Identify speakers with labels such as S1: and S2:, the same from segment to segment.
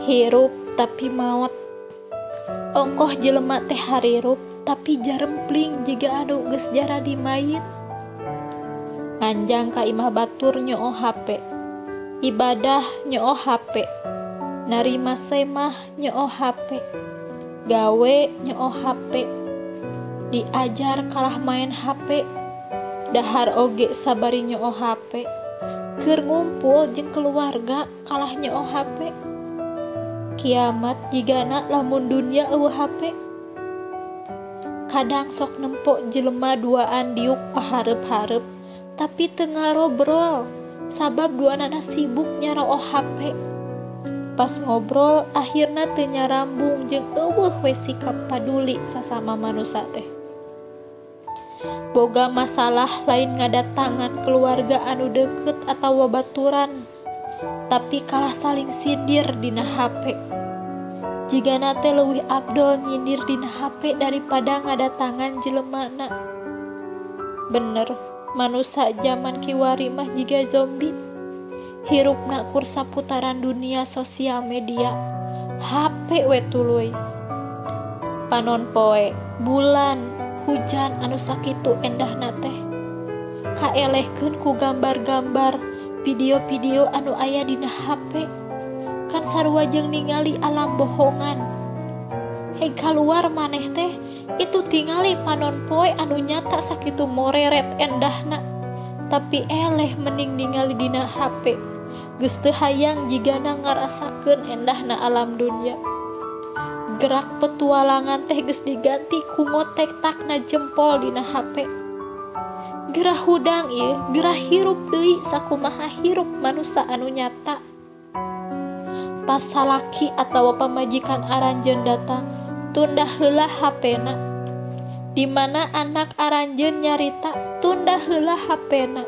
S1: Hirup tapi maot. Ongkoh jelema teh harirup tapi jarempling jiga anu geus jaradi mayit. Nganjang ka imah batur nyoo HP, ibadah nyoo HP, narima semah nyoo HP, gawe nyoo HP, diajar kalah main HP, dahar oge sabari nyoo HP, keur ngumpul jeung keluarga kalah nyoo HP. Kiamat jigana lamun dunya eueuh HP. Kadang sok nempo jelema duaan diuk pahareup-hareup tapi teu ngarobrol sabab duanana sibuk nyarooh HP. Pas ngobrol akhirna teu nyarambung jeung eueuh we sikap paduli sasama manusa teh. Boga masalah lain ngadatangan keluarga anu deukeut atawa baturan, tapi kalah saling sindir dina HP. Jigana teh leuwih abdol nyindir dina HP daripada ngadatangan jelemana. Bener, manusa zaman kiwari mah jiga zombie. Hirupna kur saputaran dunia sosial media, HP we tuluy. Panon poe, bulan, hujan anu sakitu endahna teh kaelehkeun ku gambar-gambar, video-video anu aya dina HP. Kan sarua jeung ningali alam bohongan. Hei kaluar maneh teh itu tingali panon poe anu nyata sakitu moreret endahna, tapi eleh mending ningali dina HP. Geus teu hayang jigana ngarasakeun endahna alam dunya. Gerak petualangan teh geus diganti ku ngotek takna jempol dina HP. Gerah hudang ieu, gerah hirup deui sakumaha hirup manusa anu nyata. Pas salaki atawa pamajikan aranjeun datang, tunda heula HP-na. Di mana anak aranjeun nyarita, tunda heula HP-na.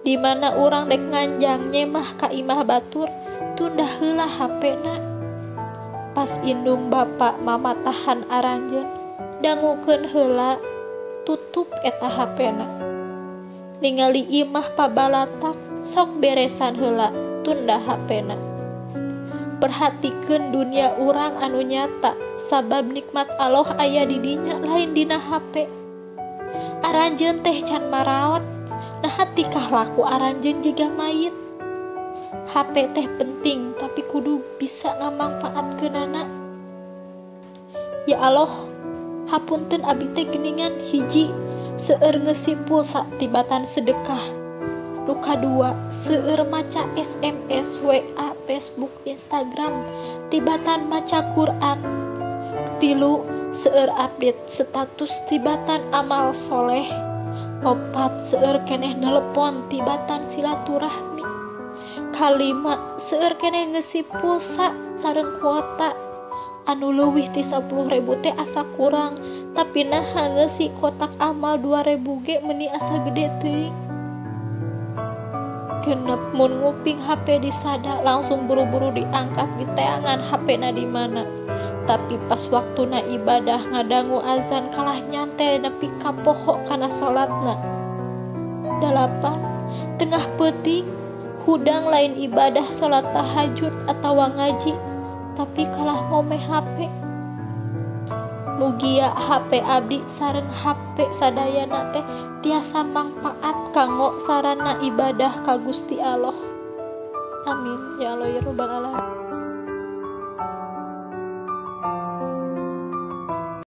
S1: Di mana urang dek nganjang nyemah ka imah batur, tunda heula HP-na. Pas indung bapak mama tahan aranjeun, dangukeun heula, tutup eta HP-na. Ningali imah pabalatak, sok beresan heula, tunda HP-na. Perhatikeun dunia urang anu nyata, sabab nikmat Allah aya di dinya lain dina HP. Aranjeun teh can maraot, naha tikah laku aranjeun jiga mayit. HP teh penting tapi kudu bisa ngamangfaatkeunana. Ya Allah, hapunten abi teh geuningan hiji seueur ngeusi pulsa tibatan sedekah. Nu kadua seueur maca SMS, WA, Facebook, Instagram tibatan maca Quran. Tilu seueur update status tibatan amal soleh. Opat seueur keneh nelepon tibatan silaturahmi. Kalima seueur keneh ngeusi pulsa sareng kuota anu leuwih ti 10.000 teh asa kurang, tapi naha ngeusi kotak amal 2.000 ge meuni asa gede teuing. Genep mun nguping HP disada langsung buru-buru diangkat diteangan HP-na di mana. Tapi pas waktuna ibadah ngadangu azan kalah nyantai nepi ka poho kana salatna. 8 tengah peuting hudang lain ibadah salat tahajud atawa ngaji, tapi kalah ngome HP. Mugia HP abdi sareng HP sadayana teh tiasa mangpaat kanggo sarana ibadah ka Gusti Allah. Amin ya Allah ya Rabbal alamin.